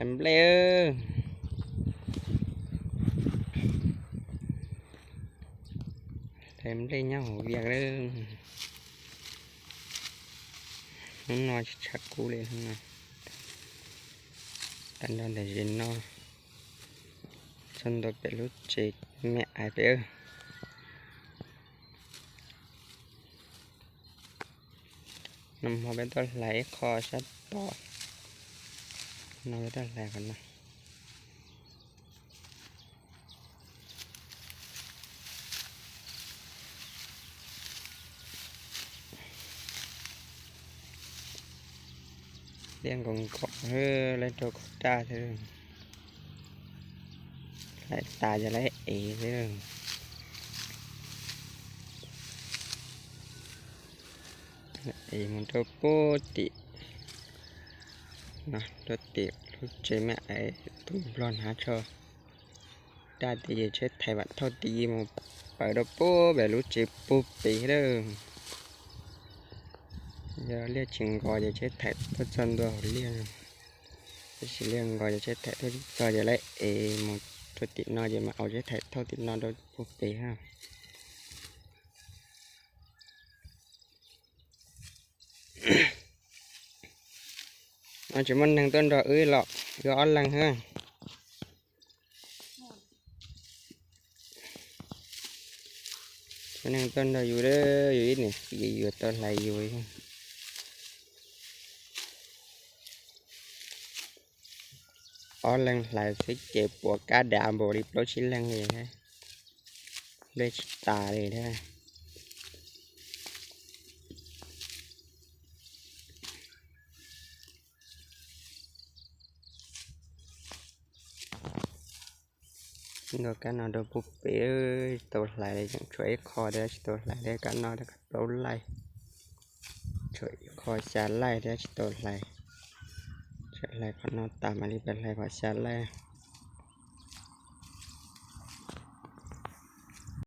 Hlais nplej, hlais nplej nyob hauv Vias lawm. Hnub no tsis tshav kub li no. Tag nrho ntawm zes no txog ntua pem lub tsev me aiv pem. Nag hmo peb tuaj hlais ib qho sab tod, no peb tuaj hlais qhov no. Liaj nkaus nkaus, lawv rau kom daj xwb. Hlais tas ces lawv ev xwb. Ev mus rau puag tim, rau tim lub tsev me aiv tus nplog hnav tsho. Daj tias ces tsheb thais vam thauj ti mus pawv rau puag pem lub tsev puag pem lawm. Yog liaj tsis nqos ces tsheb thais tuaj txog ntua hauv liaj, tab sis liaj nqos ces tsheb thais tuaj txog ces lawv ev mus rau tim no ces mam au tsheb thais thauj tim no rau puag pem hab. No tsis muaj neeg tuaj nrog wb los, wb ob leeg hab. Muaj neeg tuaj nrog yus, yus ib niam txiv yuav tau hlais yus. Ob leeg hlais xwb ces puas kab dav npaum li plaub tsib leeg li, nplej tsis tas li thiab. Nkaus kab no rau puag pem, tsis tau hlais li, tseem tshuav ib qho thiab tsis tau hlais li, kab no plaub laij, tshuav ib qho xya laij thiab tsis tau hlais. Tseem hlais qhov no tas mam li pais hlais qhov xya laij.